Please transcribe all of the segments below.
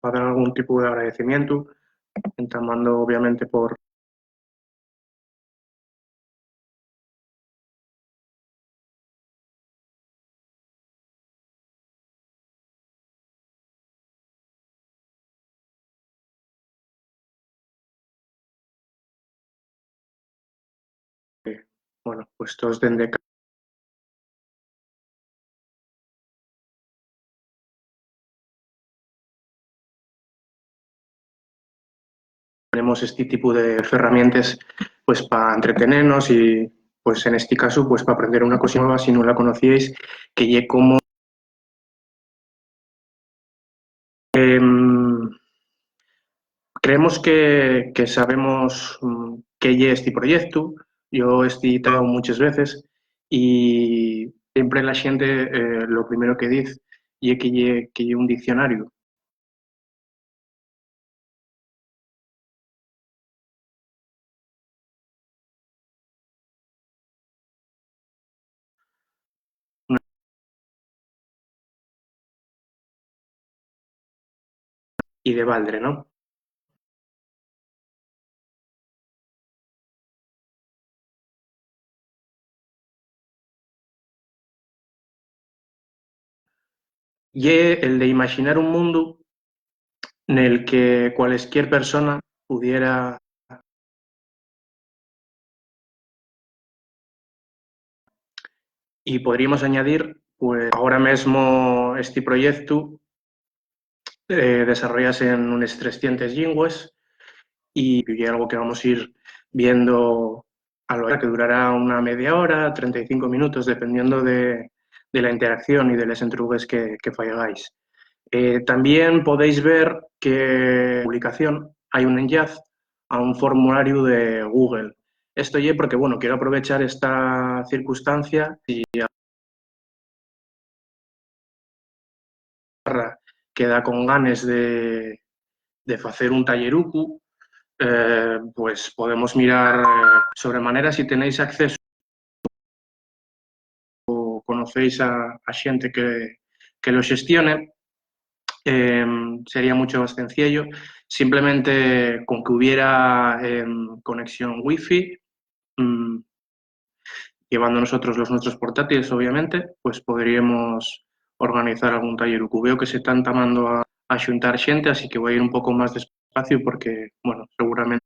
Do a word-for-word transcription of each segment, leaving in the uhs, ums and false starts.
facer algún tipu d'agradecimientu, entamando, obviamente, por Bueno, pues todos dende ca-, tenemos esti tipu de ferramientes, pues, pa entretenenos y, pues, en esti casu, pues, pa aprender una cosa nueva si nun la conocíais, que ye como Em, creemos que, que sabemos, mm, qué ye esti proyectu. Yo esti trabajao muches veces y siempre la xente, eh, lo primero que diz ye que ye, que ye un diccionariu. Y de baldre, ¿no? Ye el de imaxinar un mundu nel que cualesquier persona pudiera. Y podríamos añadir, pues, agora mesmo esti proyectu, eh, desarrollase en unes trescientes llingües y ye algo que vamos a ir viendo a lo largo, que durará una media hora, trenta y cinco minutos, dependiendo de, de la interacción y de les entrugues que, que faigáis. Eh, tamién podéis ver que na publicación hai un enllaz a un formulariu de Google. Esto ye porque, bueno, quiero aprovechar esta circunstancia y queda con ganes de, de facer un tallerucu, eh, pues podemos mirar, eh, sobre manera si tenéis acceso o conocéis a, a xente que, que lo xestione, em, sería mucho más sencillo. Simplemente con que hubiera, em, conexión wifi, mm, llevando nosotros los nuestros portátiles, obviamente, pues podríamos organizar algún tallerucu. Veo que se ta entamando a, a xuntar xente, así que voi ir un poco más despacio porque, bueno, seguramente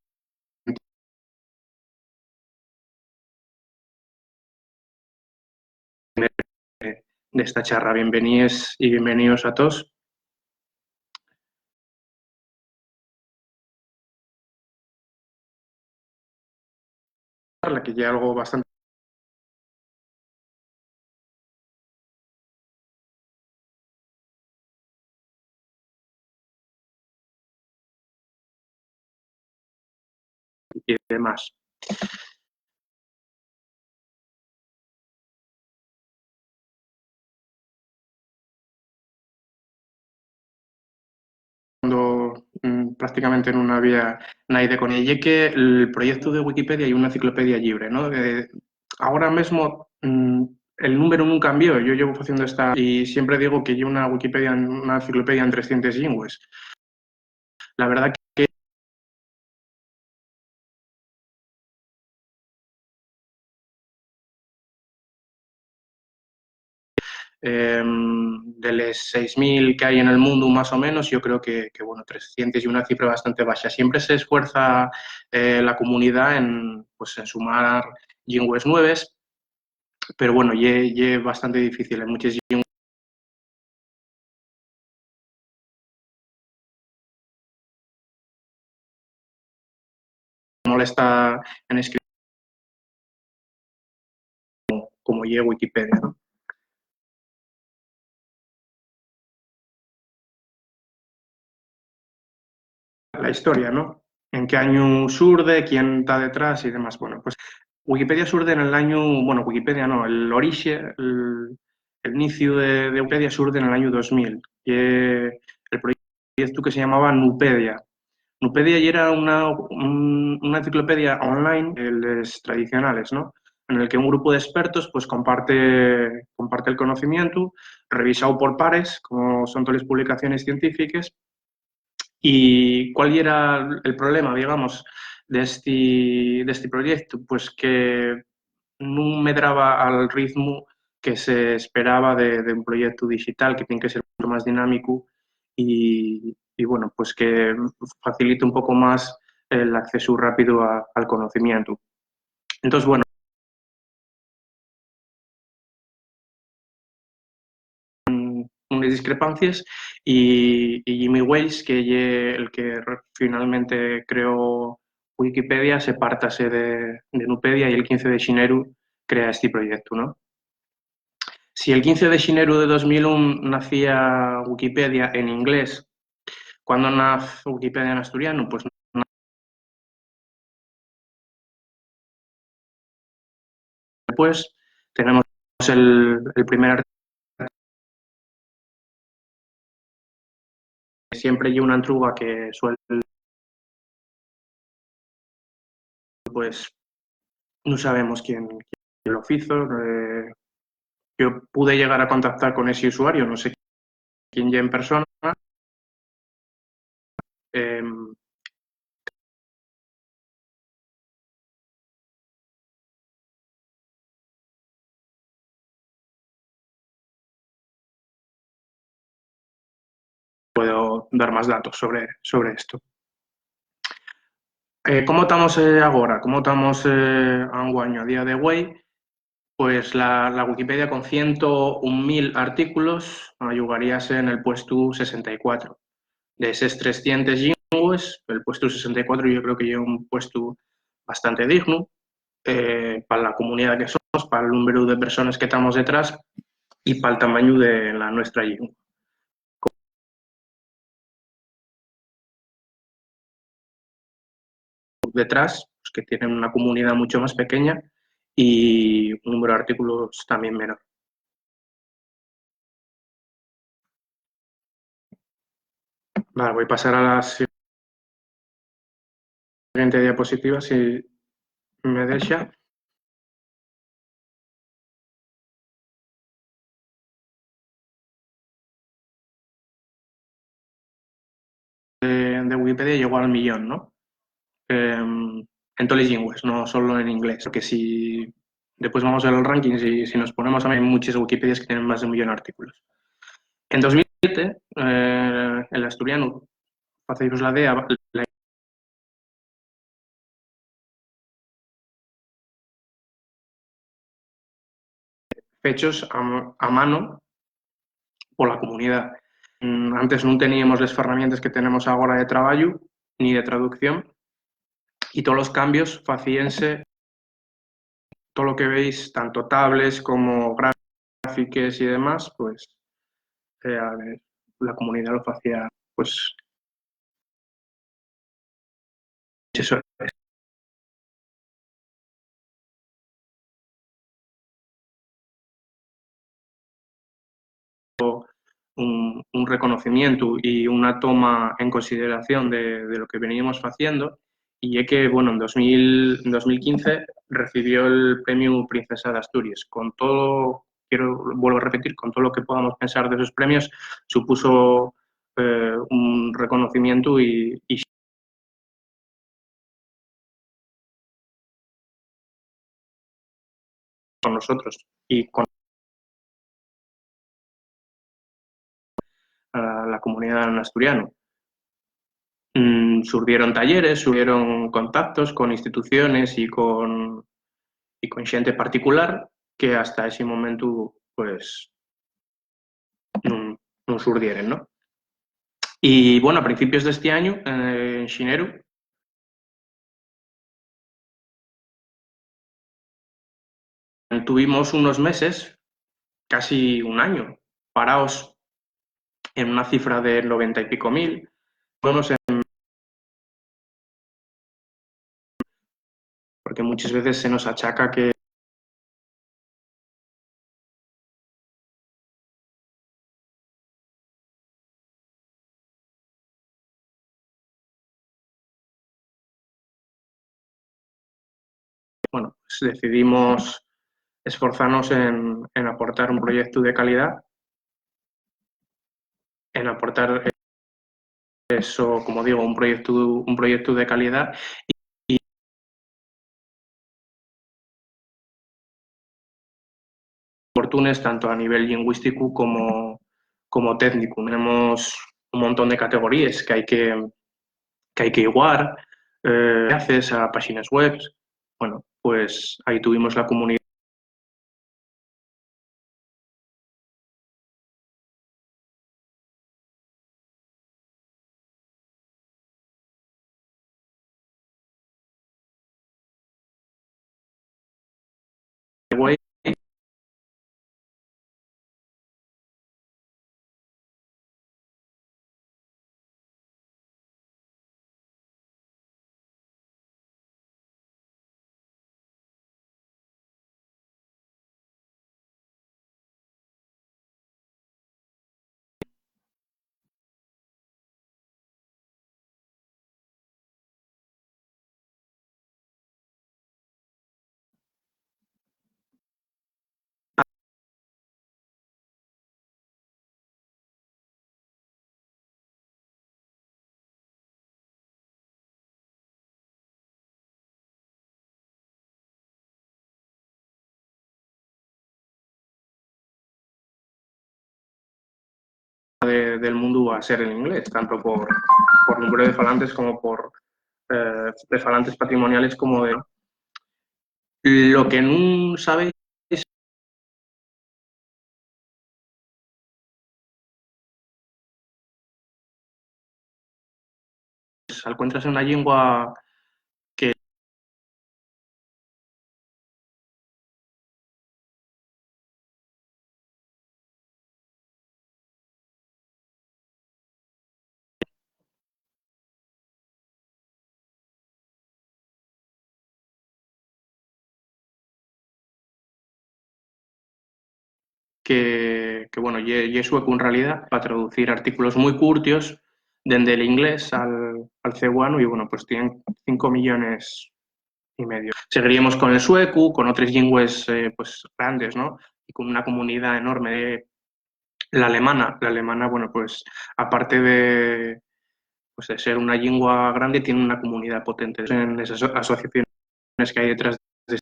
d'esta charra. Bienveníes y bienveníos a toos. Charla, que ye algo bastante y demás. Cuando, mm, prácticamente nun había naide con ella, ye que el proyecto de Wikipedia ye una enciclopedia lliure, ¿no? Eh, agora mesmo, mm, el número nun cambió. Yo llevo haciendo esta, y siempre digo que ye una Wikipedia, una enciclopedia en trescientes llingües. La verdad que em, de les seis mil que hai en el mundu, más o menos, yo creo que, que, bueno, trescientes ye una cifra bastante baxa. Siempre se esfuerza, eh, la comunidá en, pues, en sumar llingües nueves, pero, bueno, ye, ye bastante difícil. Hai muches llingües molesta en escribir como, como ye Wikipedia, ¿no? La historia, ¿no? En qué añu surde, quién ta detrás y demás. Bueno, pues Wikipedia surde en el añu, bueno, Wikipedia no, el orixe, el, el niciu de, de Wikipedia surde en el añu dos mil. Y, eh, el proyecto que se llamaba Nupedia. Nupedia yera una, un, una enciclopedia online, eh, les tradicionales, ¿no? En el que un grupo d'expertos, pues, comparte, comparte el conocimientu, revisao por pares, como son toles publicaciones científiques, ¿Y cuál era el problema, digamos, de este, de este proyecto? Pues que nun medraba al ritmu que se esperaba de, de un proyecto digital, que tiene que ser mucho más dinámico y, y, bueno, pues que facilite un poco más el acceso rápido a, al conocimiento. Entonces, bueno, unes discrepancies y, y Jimmy Wales, que ye el que re-, finalmente creó Wikipedia, se pártase de, de Nupedia y el quince de xineru crea este proyecto, ¿no? Si el quince de xineru de dos mil un nacía Wikipedia en inglés, ¿cuándo naz Wikipedia en asturiano? Pues después tenemos el, el primer artículo. Siempre hay una antruga que suele, pues, no sabemos quién, quién lo hizo. Eh, yo pude llegar a contactar con ese usuario, no sé quién ya en persona. Em, puedo dar más datos sobre, sobre esto. Eh, ¿cómo estamos, eh, agora? ¿Cómo estamos, eh, anguaño, a día de güei? Pues la, la Wikipedia con ciento un mil artículos ayugaríase en el puestu sesenta y cuatro. De eses trescientes llingües, el puestu sesenta y cuatro yo creo que ye un puestu bastante dignu, eh, pa la comunidá que somos, pal númberu de persones que tamos detrás y pal tamañu de la nuestra llingua. Detrás, pues, que tienen una comunidad mucho más pequeña y un número de artículos también menor. Vale, voy a pasar a la siguiente diapositiva, si me deja. De, de Wikipedia llegó al millón, ¿no? Em, en toles llingües, no solo en inglés, porque si después vamos al ranking, si, si nos ponemos a ver, hay muchas Wikipedias que tienen más de un millón de artículos. En dos mil siete, eh, el asturiano, facéivos la idea, la fechos a, a mano pola comunidá. Mm, antes nun teníamos les ferramientes que tenemos agora de trabayu, ni de traducción, y tolos cambios facíense, tolo que veis, tanto tables como gráfiques y demás, pues, eh, a ver, la comunidá lo facía, pues, eso es. Un, un reconocimientu y una toma en consideración de, de lo que veníamos faciendo, y ye que, bueno, en dos mil, en dos mil quince recibió el premio Princesa de Asturias. Con todo, quiero, vuelvo a repetir, con todo lo que podamos pensar de esos premios, supuso, eh, un reconocimientu y, y con nosotros y con a la comunidá en asturiano. Mm, surdieron talleres, surdieron contactos con instituciones y con, y con xente particular que hasta ese momento, pues, nun, nun surdieren, ¿no? Y, bueno, a principios de este año, eh, en xineru, tuvimos unos meses, casi un año, paraos en una cifra de noventa y pico mil. Bueno, se, porque muchas veces se nos achaca que bueno, pues decidimos esforzarnos en, en aportar un proyecto de calidad, en aportar eso, como digo, un proyectu, un proyectu de calidá y, y oportunes tanto a nivel lingüísticu como, como técnicu. Tenemos un montón de categoríes que hai que, que hai que iguar, eh, enlaces a páxines web. Bueno, pues ahí tuvimos la comunidad de, del mundu va a ser el inglés, tanto por, por número de falantes como por, eh, de falantes patrimoniales como de... Lo que nun sabéis alcuéntrase una llingua que que, que, bueno, ye, ye suecu en realidá, pa traducir artículos mui curtios dende l'inglés al, al cebuanu, y, bueno, pues tien cinco millones y medio. Seguiríamos con el suecu, con otres llingües, eh, pues, grandes, ¿no? Y con una comunidá enorme de la alemana. La alemana, bueno, pues, aparte de, pues, de ser una llingua grande, tiene una comunidad potente en esas aso-, asociaciones que hay detrás de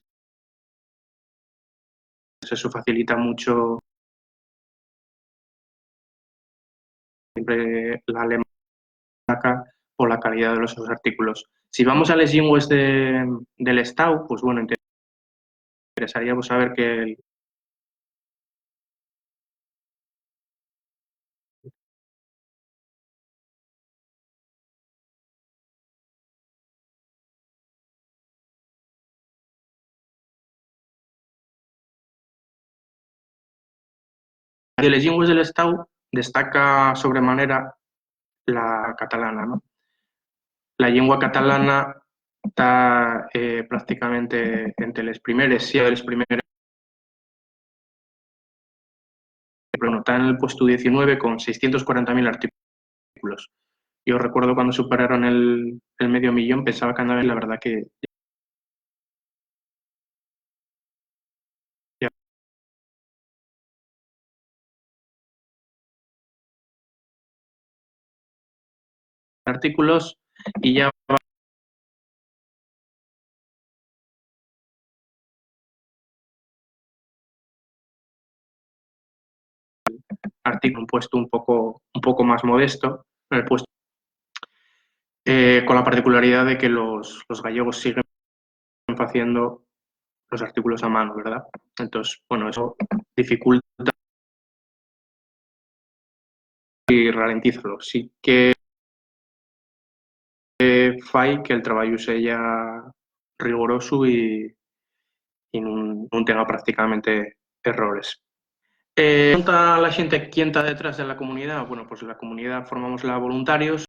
eso facilita mucho siempre la alemana pola calidá de los sos artículos. Si vamos a les llingües de, del Estáu, pues, bueno, interesaría, pues, saber que el de les llingües del Estáu destaca sobremanera la catalana, ¿no? La llingua catalana ta, eh, prácticamente ente les primeres, sí, les primeres, bueno, ta en el puestu diecinueve con seiscientos cuarenta mil artículos. Yo recuerdo cuando superaron el, el medio millón, pensaba que andaba, la verdad que artículos y ya va artículo, un puestu un poco, un poco más modesto, en el puestu, eh, con la particularidad de que los, los gallegos siguen haciendo los artículos a mano, ¿verdad? Entonces, bueno, eso dificulta y ralentízalo. Sí que, eh, fai que el trabayu seya rigorosu y, y nun, nun tenga prácticamente errores. Eh, ¿quién ta la xente, quién ta detrás de la comunidá? Bueno, pues la comunidá formamos la voluntarios,